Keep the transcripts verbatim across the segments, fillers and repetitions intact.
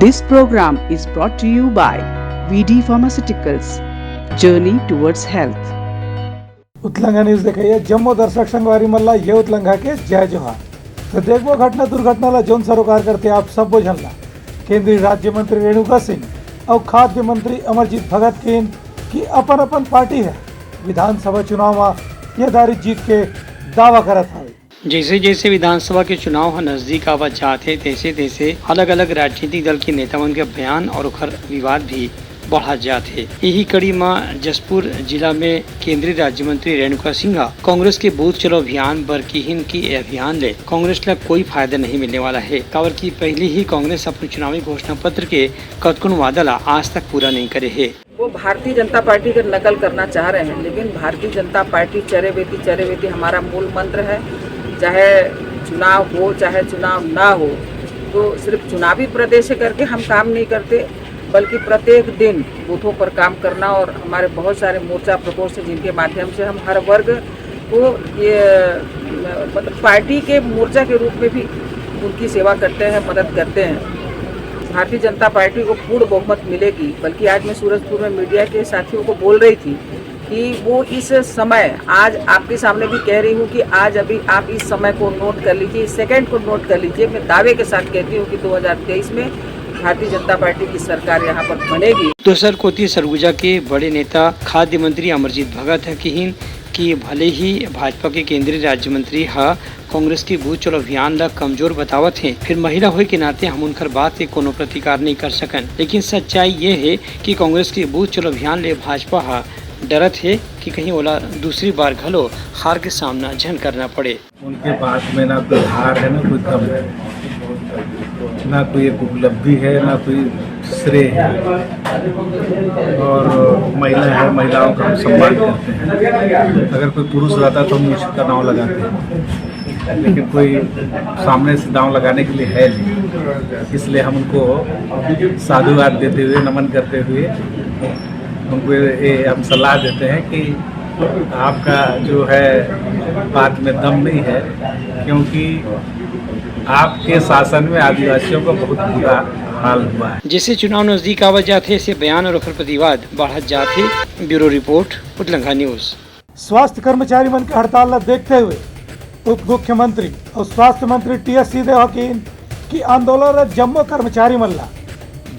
This program is brought to you by V D Pharmaceuticals, Journey Towards Health. Utlangha news देखइया जम्मो दर्शक संगवारी मन ला ये उतलंघा के जय जोहार। तो देखबो घटना दुर्घटना ला जौन सरोकार करथे आप सब्बो झन ला। केंद्रीय राज्य मंत्री रेणुका सिंह अउ खाद्य मंत्री अमरजीत भगत केन कि अपन अपन पार्टी है विधानसभा चुनाव मा यथारित जीत के दावा करत हवे। जैसे जैसे विधानसभा के चुनाव ह नजदीक आवत जात हे, तैसे तैसे अलग-अलग राजनीतिक दल के नेता मन के बयान और ओखर विवाद भी बढ़त जात हे। यही कड़ी म जशपुर जिला में केंद्रीय राज्य मंत्री रेणुका सिंह ह कांग्रेस के बूथ चलो अभियान बर किहिन कि ए अभियान ले कांग्रेस ला कोई फायदा नहीं मिलने वाला हे, काबर कि पहले ही कांग्रेस अपन चुनावी घोषणा पत्र के कतकोन वादा ला आज तक पूरा नहीं करे हे। वो भारतीय जनता पार्टी का नकल करना चाह रहे हैं, लेकिन भारतीय जनता पार्टी चरे बेती, चरे बेती हमारा मूल मंत्र है। चाहे चुनाव हो, चाहे चुनाव ना हो, तो सिर्फ चुनावी प्रदेश करके हम काम नहीं करते, बल्कि प्रत्येक दिन बूथों पर काम करना और हमारे बहुत सारे मोर्चा प्रकोष्ठ हैं, जिनके माध्यम से हम हर वर्ग को ये, मतलब, पार्टी के मोर्चा के रूप में भी उनकी सेवा करते हैं, मदद करते हैं। भारतीय जनता पार्टी को पूर्ण बहुमत मिलेगी, बल्कि आज मैं सूरजपुर में मीडिया के साथियों को बोल रही थी कि वो इस समय, आज आपके सामने भी कह रही हूँ कि आज अभी आप इस समय को नोट कर लीजिए, इस सेकंड को नोट कर लीजिए। मैं दावे के साथ कहती हूँ कि दो हज़ार तेईस में भारतीय जनता पार्टी की सरकार यहाँ पर बनेगी। दूसर कोति सरगुजा के बड़े नेता खाद्य मंत्री अमरजीत भगत ह किहिन कि भले ही भाजपा के केंद्रीय राज्य मंत्री ह कांग्रेस के बूथ चलो अभियान ला कमजोर बतावत हे, फिर महिला होए के नाते हम उनकर बात के कोनो प्रतिकार नहीं कर सकन। लेकिन सच्चाई ये हे कि कांग्रेस के बूथ चलो अभियान ले भाजपा ह डरत हे कि कहीं ओला दूसरी बार घलो हार के सामना झन करना पड़े। उनके बात में ना कोई हार है, ना कोई दम है, ना कोई एक उपलब्धि है, ना कोई श्रेय है। और महिला है, महिलाओं का हम सम्मान करते हैं। अगर कोई पुरुष रहता तो हम निश्चित का दांव लगाते हैं, लेकिन कोई सामने से दांव लगाने के लिए है नहीं, इसलिए हम उनको साधुवाद देते हुए, नमन करते हुए उनको ये हम सलाह देते हैं कि आपका जो है बात में दम नहीं है, क्योंकि आपके शासन में आदिवासियों का बहुत बुरा हाल हुआ है। जैसे चुनाव नजदीक आवत जात हे, ऐसे बयान और ओखर प्रतिवाद बढ़त जात हे। Bureau report, Utlangha news. स्वास्थ्य कर्मचारी मन के हड़ताल ला देखते हुए उप मुख्यमंत्री और स्वास्थ्य मंत्री टीएस सिंहदेव ह किहिन कि आंदोलन ला जम्मो कर्मचारी मन ला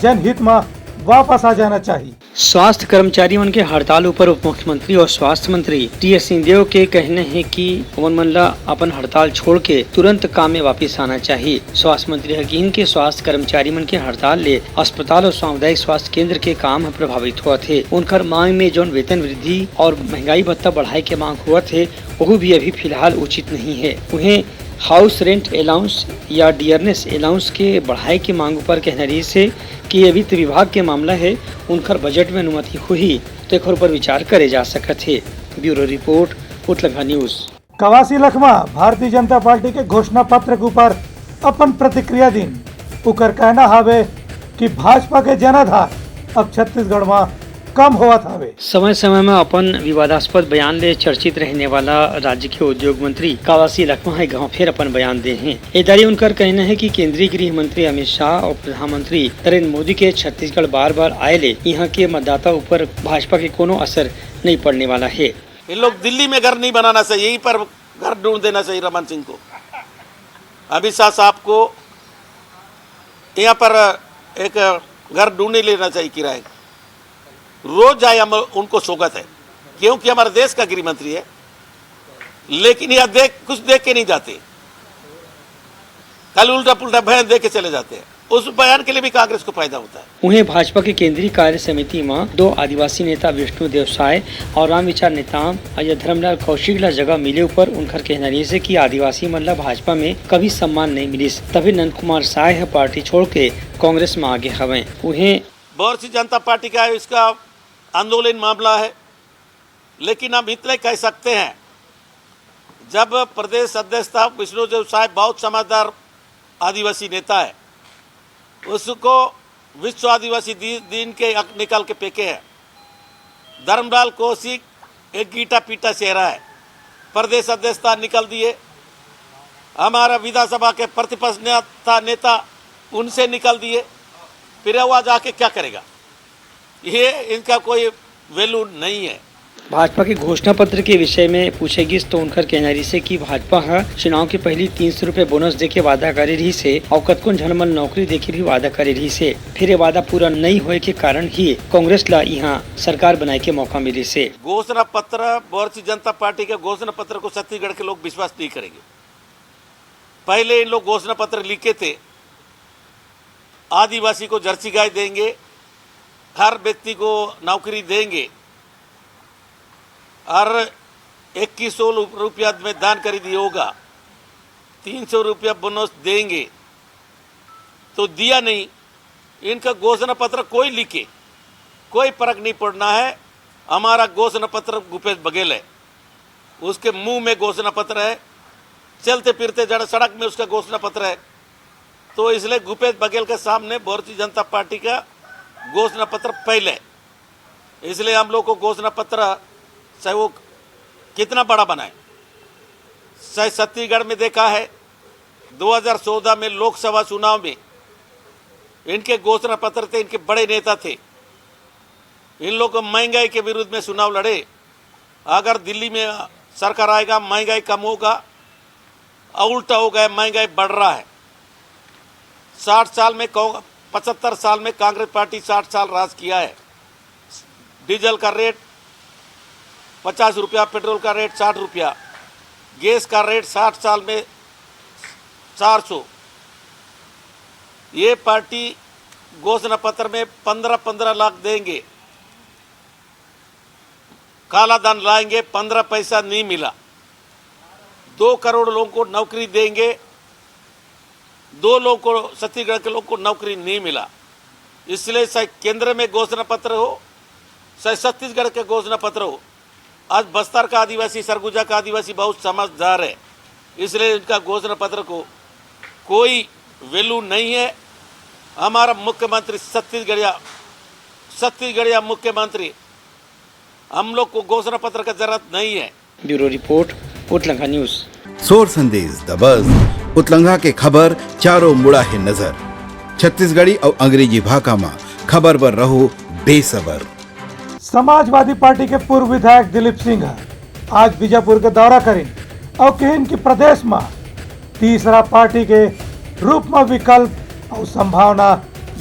जनहित मा वापस आ जाना चाहिए। स्वास्थ्य कर्मचारी मन के हड़ताल ऊपर उप मुख्यमंत्री और स्वास्थ्य मंत्री टीएस सिंहदेव के कहना हे कि ओमन मन ला अपन हड़ताल छोड़ के तुरंत काम में वापिस आना चाहिए। स्वास्थ्य मंत्री ह किहिन कि स्वास्थ्य कर्मचारी मन के हड़ताल ले अस्पताल और सामुदायिक स्वास्थ्य केंद्र के काम ह प्रभावित होवत हे। उनकर मांग में जौन वेतन वृद्धि और महंगाई भत्ता बढ़ाए के मांग होवत हे, वहू भी अभी फिलहाल उचित नहीं है। उहें हाउस रेंट अलाउंस या डियरनेस अलाउंस के बढ़ाए के मांग ऊपर कहना रहिस हे कि ये वित्त विभाग के मामला है, उनकर बजट में अनुमति होही तो एकर ऊपर विचार करे जा सकत हे। Bureau report, Utlangha news. Kawasi Lakhma Bharatiya Janata party के घोषणा पत्र के ऊपर अपन प्रतिक्रिया दिन। उकर कहना हवे कि भाजपा के जनाधार अब छत्तीसगढ़ मा कम होवत हवे। समय-समय म अपन विवादास्पद बयान ले चर्चित रहने वाला राज्य के उद्योग मंत्री कावासी लखमा ह एक घांव फेर अपन बयान दे हे। ए दारी उनकर कहना हे कि केंद्रीय गृह मंत्री अमित शाह अउ प्रधानमंत्री नरेंद्र मोदी के छत्तीसगढ़ बार-बार आए ले इहां के मतदाता ऊपर भाजपा के कोनो असर नहीं पड़ने वाला हे। इन लोग दिल्ली में घर नहीं बनाना चाहिए, यहीं पर घर ढूंढ देना चाहिए रमन सिंह को, अमित शाह साहब को। यहाँ पर एक घर ढूंढ लेना चाहिए किराए। रोज जाए, हम उनको स्वागत है, क्योंकि हमारे देश का गृह मंत्री है। लेकिन यह देख, कुछ देख के नहीं जाते, कल उल्टा पुल्टा बयान दे के चले जाते हैं। उस बयान के लिए भी कांग्रेस को फायदा होता है। उहें, भाजपा के केंद्रीय कार्य समिति म दो आदिवासी नेता विष्णु देव साय और रामविचार नेताम अउ धर्मलाल कौशिक ला जगह मिले ऊपर उनकर कहना रहिस हे कि आदिवासी मन ला भाजपा में कभी सम्मान नहीं मिलिस, तभी नंद कुमार साय ह पार्टी छोड़ के कांग्रेस में आगे हवंय। उहें, भारतीय जनता पार्टी का इसका आंदोलन मामला है, लेकिन हम इतने कह सकते हैं, जब प्रदेश अध्यक्ष था विष्णुदेव साय, बहुत समझदार आदिवासी नेता है, उसको विश्व आदिवासी दि-, दिन के अक-, निकाल के फेंके हैं। धर्मलाल कौशिक एक गीटा पीटा चेहरा है, प्रदेश अध्यक्ष था, निकाल दिए। हमारा विधानसभा के प्रतिपक्ष ने-, था नेता, उनसे निकाल दिए। फिर वो आज आके क्या करेगा? ये इनका कोई वैल्यू नहीं है। भाजपा के घोषणा पत्र के विषय में पूछे गिस तो उनकर कहना रहिसे कि भाजपा ह चुनाव के पहिली तीन सौ रुपए बोनस देके वादा करे रहिसे अउ कतकोन झन मन नौकरी देके भी वादा करे रहिसे, फिर ये वादा पूरा नइ होए के कारण ही कांग्रेस ला इहां सरकार बनाए के मौका मिलिसे। घोषणा पत्र, भारतीय जनता पार्टी के घोषणा पत्र को छत्तीसगढ़ के लोग विश्वास नहीं करेंगे। पहले इन लोग घोषणा पत्र लिखे थे, आदिवासी को जर्सी गाय देंगे, हर व्यक्ति को नौकरी देंगे, हर इक्कीस सौ रुपया में धान खरीदी होगा, तीन सौ रुपया बोनस देंगे, तो दिया नहीं। इनका घोषणा पत्र कोई लिखे, कोई फर्क नहीं पड़ना है। हमारा घोषणा पत्र भूपेश बघेल है, उसके मुंह में घोषणा पत्र है, चलते फिरते जड़ सड़क में उसका घोषणा पत्र है। तो इसलिए भूपेश बघेल के सामने भारतीय जनता पार्टी का घोषणा पत्र पहले, इसलिए हम लोग को घोषणा पत्र, चाहे वो कितना बड़ा बनाए, चाहे छत्तीसगढ़ में देखा है, दो हज़ार चौदह में लोकसभा चुनाव में इनके घोषणा पत्र थे, इनके बड़े नेता थे, इन लोग को महंगाई के विरुद्ध में चुनाव लड़े। अगर दिल्ली में सरकार आएगा, महंगाई कम होगा, और उल्टा हो गया, महंगाई बढ़ रहा है। साठ साल में कांग-, पचहत्तर साल में कांग्रेस पार्टी साठ साल राज किया है। डीजल का रेट पचास रुपया, पेट्रोल का रेट साठ रुपया, गैस का रेट साठ साल में चार सौ। ये पार्टी घोषणा पत्र में पन्द्रह पन्द्रह लाख देंगे, काला धन लाएंगे, पन्द्रह पैसा नहीं मिला। दो करोड़ लोगों को नौकरी देंगे, दो लोगों को, छत्तीसगढ़ के लोगों को नौकरी नहीं मिला। इसलिए चाहे केंद्र में घोषणा पत्र हो, चाहे छत्तीसगढ़ के घोषणा पत्र हो, आज बस्तर का आदिवासी, सरगुजा का आदिवासी बहुत समझदार है, इसलिए इनका घोषणा पत्र को कोई वैल्यू नहीं है। हमारा मुख्यमंत्री छत्तीसगढ़िया, छत्तीसगढ़िया मुख्यमंत्री, हम लोग को घोषणा पत्र का जरूरत नहीं है। Bureau report, Utlangha news. सोर संदेश दबस, उतलंघा के खबर चारों मुड़ा है नजर। छत्तीसगढ़ी और अंग्रेजी भाखा मा खबर बर रहो बेसबर। समाजवादी पार्टी के पूर्व विधायक दिलीप सिंह ह आज बीजापुर के दौरा करिन अउ कहिन कि प्रदेश म तीसरा पार्टी के रूप म विकल्प अउ संभावना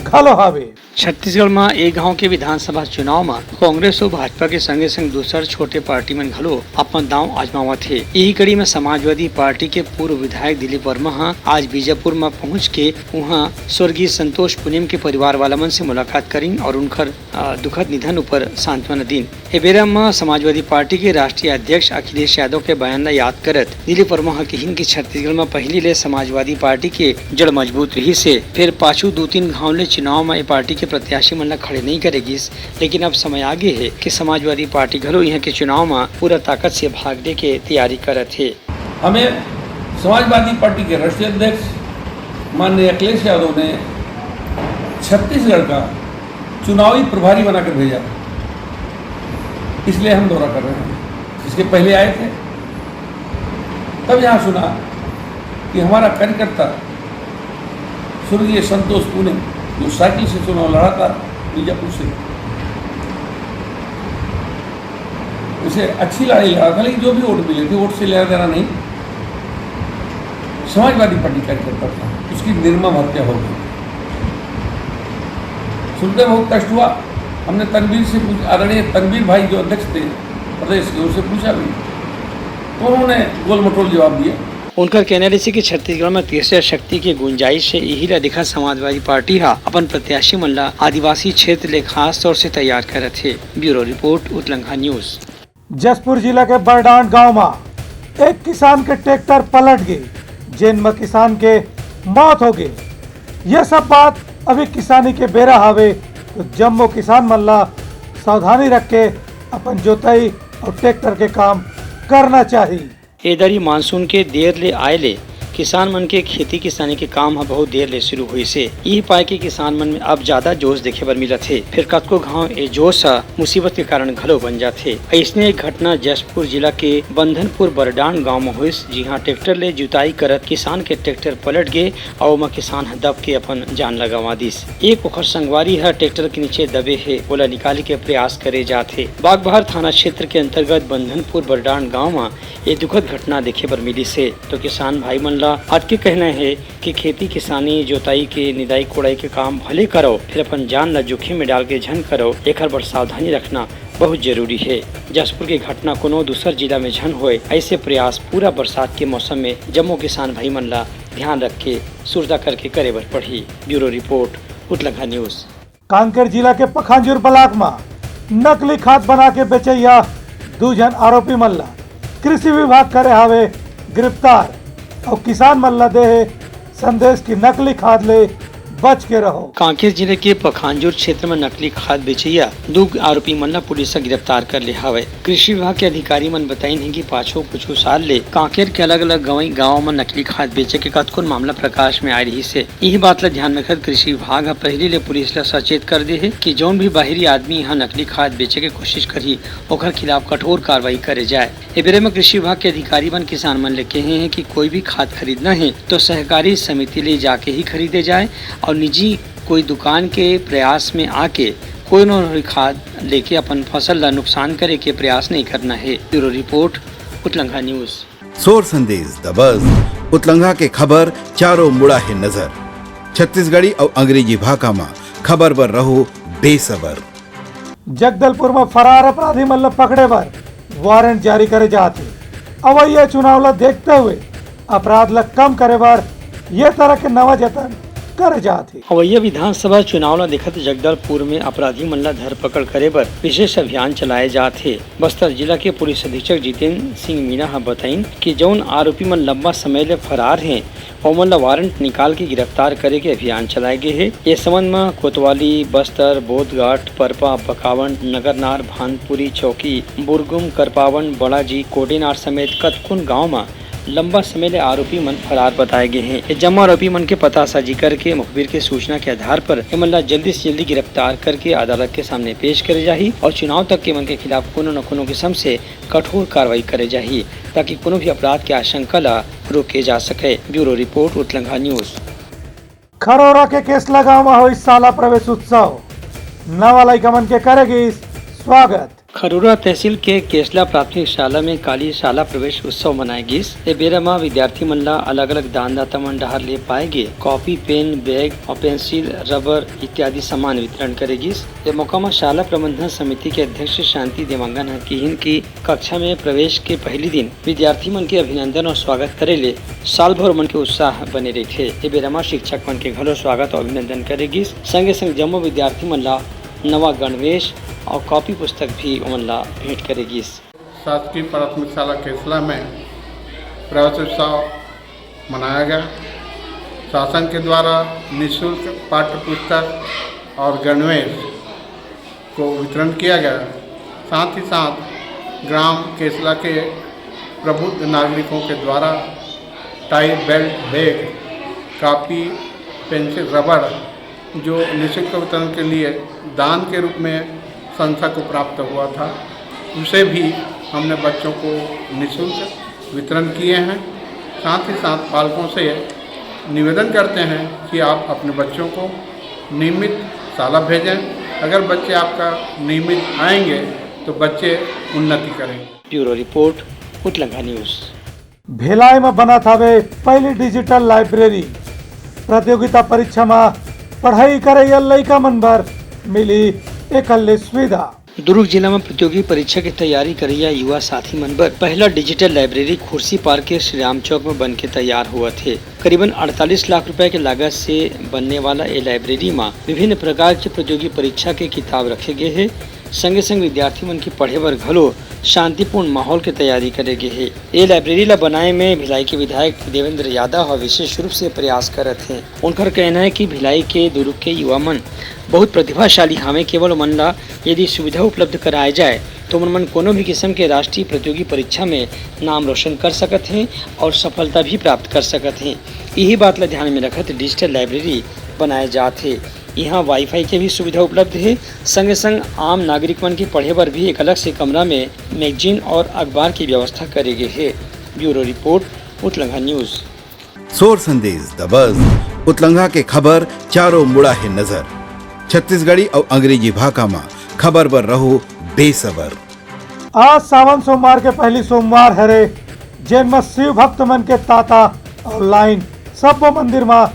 घलो हावे। छत्तीसगढ़ म ए गांव के विधानसभा चुनाव म कांग्रेस अउ भाजपा के संगे-संग दूसर छोटे पार्टी मन घलो अपन दांव आजमावत हे। इही कड़ी म समाजवादी पार्टी के पूर्व विधायक दिलीप वर्मा ह आज बीजापुर म पहुंच के उहां स्वर्गीय संतोष पुनेम के परिवार वाला मन से मुलाकात करिन और उनकर, अ, दुखद निधन ऊपर सांत्वना दीन। ए बेरा म समाजवादी पार्टी के राष्ट्रीय अध्यक्ष अखिलेश यादव के बयान ल याद करत दिलीप वर्मा ह किहिन कि छत्तीसगढ़ म पहिली ले समाजवादी पार्टी के जड़ मजबूत रिहिस हे, फेर पाछू दू तीन घांव ले चुनाव म ए पार्टी के प्रत्याशी मन ल खड़े नइ करे गिस, लेकिन अब समय आ गे हे कि समाजवादी पार्टी घलो इहां के चुनाव म पूरा ताकत से भाग ले के तैयारी करत हे। हमें समाजवादी पार्टी के राष्ट्रीय अध्यक्ष माननीय अखिलेश यादव ने छत्तीसगढ़ का चुनावी प्रभारी बनाकर भेजा, इसलिए हम दौरा कर रहे हैं। इसके पहले आए थे, तब यहाँ सुना कि हमारा कार्यकर्ता स्वर्गीय संतोष पुनेम, जो साइकिल से चुनाव लड़ा था बीजापुर से, उसे अच्छी लड़ाई लड़ा था, लेकिन जो भी वोट मिले थे, वोट से लेना देना नहीं, समाजवादी पार्टी कार्यकर्ता था, उसकी निर्मम हत्या हो गई। सुनते बहुत कष्ट हुआ। हमने तनवीर से पूछ-, आदरणीय तनवीर भाई जो अध्यक्ष थे प्रदेश के, उनसे पूछा भी, तो उन्होंने गोल मटोल जवाब दिया। उनकर कहना रहिसे कि छत्तीसगढ़ म तीसरा शक्ति के गुंजाइश हे, इही ला देखत समाजवादी पार्टी ह अपन प्रत्याशी मन ला आदिवासी क्षेत्र ले खास तौर से तैयार करत हे। Bureau report, Utlangha news. Jashpur जिला के बरडांड गांव म एक किसान के ट्रैक्टर पलट गे, जेन म किसान के मौत हो गे। ये सब बात अभी किसानी के बेरा हवे, तो जम्मो किसान मन ला सावधानी रख के अपन जोताई और ट्रैक्टर के काम करना चाही। ए दरी मानसून के देर ले आए ले किसान मन के खेती किसानी के काम ह बहुत देर ले शुरू होइस हे। इही पाय के किसान मन में अब ज्यादा जोश देखे बर मिलत हे। फेर कतको घांव ए जोश ह मुसीबत के कारण घलो बन जाथे। अइसने एक घटना जशपुर जिला के बंधनपुर बरडांड गांव म होइस, जिहां ट्रैक्टर ले जुताई करत किसान के ट्रैक्टर पलट गे अउ ओमा किसान ह दब के अपन जान ल गंवा दिस। एक ओखर संगवारी ह ट्रैक्टर के नीचे दबे हे, ओला निकाले के प्रयास करे जात हे। बागबाहर थाना क्षेत्र के अंतर्गत बंधनपुर बरडांड गांव म ये दुखद घटना देखे बर मिलिस हे, तो किसान भाई मन ला अतके कहना हे कि खेती किसानी, जोताई के, निदाई कोड़ाई के काम भले करो, फिर अपन जान ला जोखिम में डाल के झन करो। एखर बर सावधानी रखना बहुत जरूरी हे। जशपुर के घटना कोनो दूसर जिला में झन होए, ऐसे प्रयास पूरा बरसात के मौसम में जम्मो किसान भाई मन ला ध्यान रख के सुरता करके करे बर पड़ही। Bureau report, Utlangha news. Kanker जिला के पखांजूर ब्लॉक म नकली खाद बना के बेचइया दू झन आरोपी मन ला कृषि विभाग करे हावे गिरफ्तार। अउ किसान मन ला दे हे संदेश कि नकली खाद ले बच के रहो। कांकेर जिले के पखांजूर क्षेत्र म नकली खाद बेचइया दू आरोपी मन ला पुलिस ह गिरफ्तार कर ले हावय। कृषि विभाग के अधिकारी मन बताइन हे कि पाछू कुछ साल ले कांकेर के अलग-अलग गंवई गांव म नकली खाद बेचे के कतकोन मामला प्रकाश में आए रिहिस हे। इही बात ल ध्यान में रखत कृषि विभाग ह पहिली ले पुलिस ल सचेत कर दे हे कि जउन भी बाहिरी आदमी ह नकली खाद बेचे के कोशिश करही, ओखर खिलाफ कठोर कार्रवाई करे जाए। ए बेरे म कृषि विभाग के अधिकारी मन किसान मन ले कहे हे कि कोई भी खाद खरीदना हे, तो सहकारी समिति ले जाके ही खरीदे जाए अउ निजी कोई दुकान के प्रयास में आके कोई न कोई खाद लेके अपन फसल ल नुकसान करे के प्रयास नहीं करना हे। Bureau report, Utlangha news. सोर संदेश दबस, उतलंघा के खबर चारों मुड़ा हे नजर। छत्तीसगढ़ी अउ अंग्रेजी भाखा म खबर बर रहो बेसबर। जगदलपुर म फरार अपराधी मन ल पकड़े बर वारंट जारी करे जात हे। अवइया चुनाव ल देखते हुए अपराध ल कम करे बर ये तरह के नवा जतन करे जात हे। अवइया विधानसभा चुनाव ल देखत जगदलपुर में अपराधी मन ल धरपकड़ करे बर विशेष अभियान चलाए जात हे। बस्तर जिला के पुलिस अधीक्षक जितेंद्र सिंह मीणा ह बताइन कि जउन आरोपी मन लंबा समय ले फरार हें, ओमन ल वारंट निकाल के गिरफ्तार करे के अभियान चलाए गे हे। ए संबंध म कोतवाली, बस्तर, बोधघाट, परपा, बकावंड, नगरनार, भानपुरी चौकी, बुरगुम, करपावंड, बड़ाजी, कोडेनार समेत कतकोन गांव म लंबा समय ले आरोपी मन फरार बताए गे हें। ए जम्मो आरोपी मन के पतासाजी करके मुखबिर के सूचना के आधार पर एमन ला जल्दी से जल्दी गिरफ्तार करके अदालत के सामने पेश करे जाही अउ चुनाव तक के मन के खिलाफ कोनो न कोनो किस्म से कठोर कार्रवाई करे जाही, ताकि कोनो भी अपराध के आशंका ला रोके जा सके। Bureau report, Utlangha news. Kharora के केसला गांव म होइस शाला प्रवेश उत्सव, नवा लइका मन के करे गिस स्वागत। खरोरा तहसील के केसला प्राथमिक शाला में काली शाला प्रवेश उत्सव मनाए गिस। ए बेरा म विद्यार्थी मन ला अलग-अलग दानदाता मन डहार ले पाए गे कॉपी, पेन, बैग अउ पेंसिल, रबर इत्यादि सामान वितरण करे गिस। ए मौका म शाला प्रबंधन समिति के अध्यक्ष शांति देवांगन ह किहिन कि कक्षा में प्रवेश के पहिली दिन विद्यार्थी मन के अभिनंदन अउ स्वागत करे ले साल भर मन के उत्साह बने रहिथे। ए बेरा म शिक्षक मन के घलो स्वागत अउ अभिनंदन करे गिस। संगे-संग जम्मो विद्यार्थी मन ला नवा गणवेश अउ कॉपी पुस्तक भी ओमन ला भेंट करे गिस। शासकीय प्राथमिक शाला केसला में प्रवेशोत्सव मनाया गया। शासन के द्वारा निःशुल्क पाठ्य पुस्तक और गणवेश को वितरण किया गया। साथ ही साथ ग्राम केसला के प्रबुद्ध नागरिकों के द्वारा tie, belt, bag, copy, pencil, रबड़ जो निःशुल्क वितरण के लिए दान के रूप में संस्था को प्राप्त हुआ था, उसे भी हमने बच्चों को निःशुल्क वितरण किए हैं। साथ ही साथ पालकों से निवेदन करते हैं कि आप अपने बच्चों को नियमित शाला भेजें। अगर बच्चे आपका नियमित आएंगे तो बच्चे उन्नति करेंगे। Bureau report, Utlangha news. Bhilai म बनत हवे पहिली डिजिटल लाइब्रेरी। प्रतियोगिता परीक्षा म पढ़ाई करइया लइका मन बर मिली एकर ले सुविधा। दुर्ग जिला म प्रतियोगी परीक्षा के तैयारी करइया युवा साथी मन बर पहला डिजिटल लाइब्रेरी खुर्सीपार के श्री राम चौक म बन के तैयार होवत हे। करीबन अड़तालीस लाख रुपए के लागत से बनने वाला ए लाइब्रेरी म विभिन्न प्रकार के प्रतियोगी परीक्षा के किताब रखे गे हे। संगे संग विद्यार्थी मन के पढ़े बर घलो शांतिपूर्ण माहौल के तैयारी करे गे हे। ए लाइब्रेरी ला बनाए में भिलाई के विधायक देवेंद्र यादव ह विशेष रूप से प्रयास करत हे। उनकर कहना है कि भिलाई के दुर्ग के युवा मन बहुत प्रतिभाशाली हावय, केवल ओमन ला यदि सुविधा उपलब्ध कराए जाए तुमन मन कोनो भी किस्म के राष्ट्रीय प्रतियोगी परीक्षा में नाम रोशन कर सकत हैं और सफलता भी प्राप्त कर सकत हैं। यही बात ला ध्यान में रखत डिजिटल लाइब्रेरी बनाए जात हे। यहाँ वाईफाई के भी सुविधा उपलब्ध हे। संगे संग आम नागरिक मन के पढ़े बर भी एक अलग से कमरा में मैगजीन और अखबार की व्यवस्था करे गे हे। Bureau report, Utlangha news. सोर संदेश द बज, उतलंघा के खबर चारों मुड़ा हे नजर। छत्तीसगढ़ी अउ अंग्रेजी भाखा म खबर बर रहो बेसबर। आज सावन सोमवार के पहली सोमवार हरे, जेन म शिव भक्त मन के तांता अउ लाइन सब्बो मंदिर म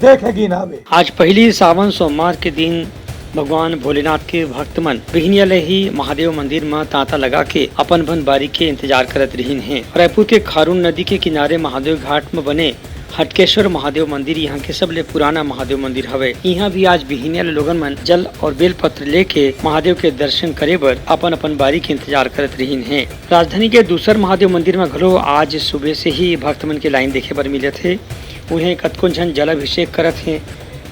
देखे गिन हावे। आज पहली सावन सोमवार के दिन भगवान भोलेनाथ के भक्त मन बिहनिया ले ही महादेव मंदिर म तांता लगा के अपन अपन बारी के इंतजार करत रिहिन हे। रायपुर के खारून नदी के किनारे महादेव घाट म बने हटकेश्वर महादेव मंदिर यहाँ के सबले पुराना महादेव मंदिर हवे। यहाँ भी आज बिहनिया ले लोगन मन जल और बेलपत्र लेके महादेव के दर्शन करे बर अपन अपन बारी के इंतजार करत रिहिन हे। राजधानी के दूसर महादेव मंदिर म घलो आज सुबह से ही भक्त मन के लाइन देखे बर मिलत हे। उहें कतकोन झन जलाभिषेक करत हे,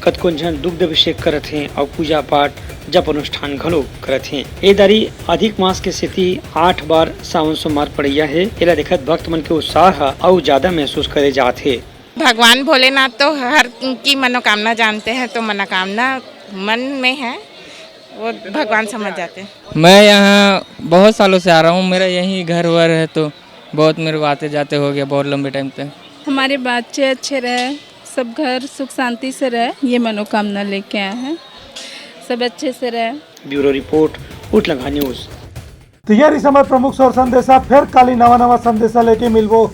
कतकोन झन दुग्ध अभिषेक करत हे अउ पूजा पाठ, जप अनुष्ठान घलो करत हे। ए दारी अधिक मास के सेती आठ बार सावन सोमवार पड़इया हे। एला देखत भक्त मन के उत्साह ह अउ ज्यादा महसूस करे जात हे। भगवान भोलेनाथ तो हर की मनोकामना जानते हैं, तो मनोकामना मन में है, वो भगवान समझ जाते हैं। मैं यहाँ बहुत सालों से आ रहा हूँ, मेरा यहीं घर वर है, तो बहुत मेरे को आते जाते हो गया बहुत लंबे टाइम पे। हमारे बच्चे अच्छे रहे, सब घर सुख शांति से रहे, ये मनोकामना लेके आए हैं, सब अच्छे से रहे। Bureau report, Utlangha news. तो ये रहिस हमर प्रमुख सोर संदेशा, फिर काली नवा नवा संदेशा लेके मिलबो,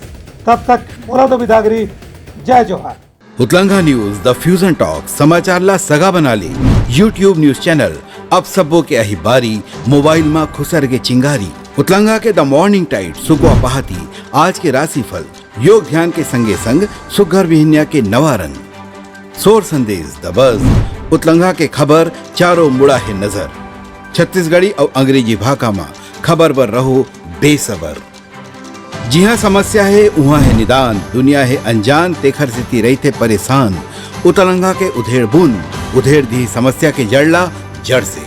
तब तक मोला दो बिदागरी, जय जोहार। उतलंघा न्यूज, द फ्यूजन टॉक, समाचार ला सगा बना ले। YouTube न्यूज चैनल, अब सब्बो के आही बारी, मोबाइल मा खुसर के चिंगारी। उतलंघा के द मॉर्निंग टाइड, सुकवा पहाती, आज के राशिफल, योग ध्यान के संगे संग सुग्घर बिहनिया के नवा रंग। सोर संदेश, द बज, उतलंघा के खबर, चारों मुड़ा हे नजर। छत्तीसगढ़ी अउ अंग्रेजी भाखा मा खबर बर रहो बेसबर। जिहाँ समस्या हे, उहाँ हे निदान, दुनिया हे अनजान, तेखर सेती रहिथे परेशान। उतलंघा के उधेड़ बुन, उधेड़ दिही समस्या के जड़ ला जड़ से।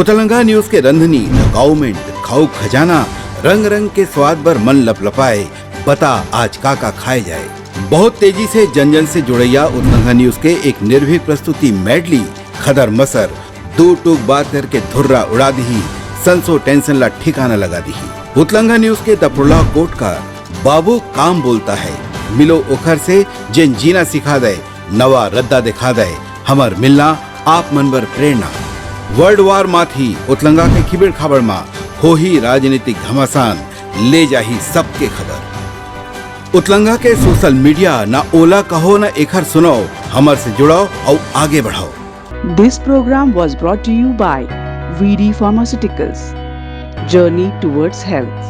उतलंघा न्यूज के रंधनी, डॉक्यूमेंट, खाऊ खजाना, रंग रंग के स्वाद बर मन लपलपाए, बता आज का का खाए जाए। बहुत तेजी से जन जन से जुड़ैया उतलंघा न्यूज के एक निर्भीक प्रस्तुति मेडली, खदर मसर, दू टूक बात करके धुर्रा उड़ा दिही, संसो टेंशन ला ठिकाना लगा दिही। उतलंघा न्यूज के दपुड़ला कोटकार, बाबू काम बोलता है, मिलो ओखर से जेन जीना सिखा दे, नवा रद्दा दिखा दे, हमर मिलना आप मन बर प्रेरणा। वर्ल्ड वार माथी उतलंघा के खिबेड़ खाबड़ मा होही राजनीतिक घमासान, ले जाही सबके खबर। उतलंघा के सोशल मीडिया, ना ओला कहो ना एखर सुनाओ, हमर से जुड़ाओ अउ आगे बढ़ाओ। This program was brought to you by V D Pharmaceuticals. Journey towards health.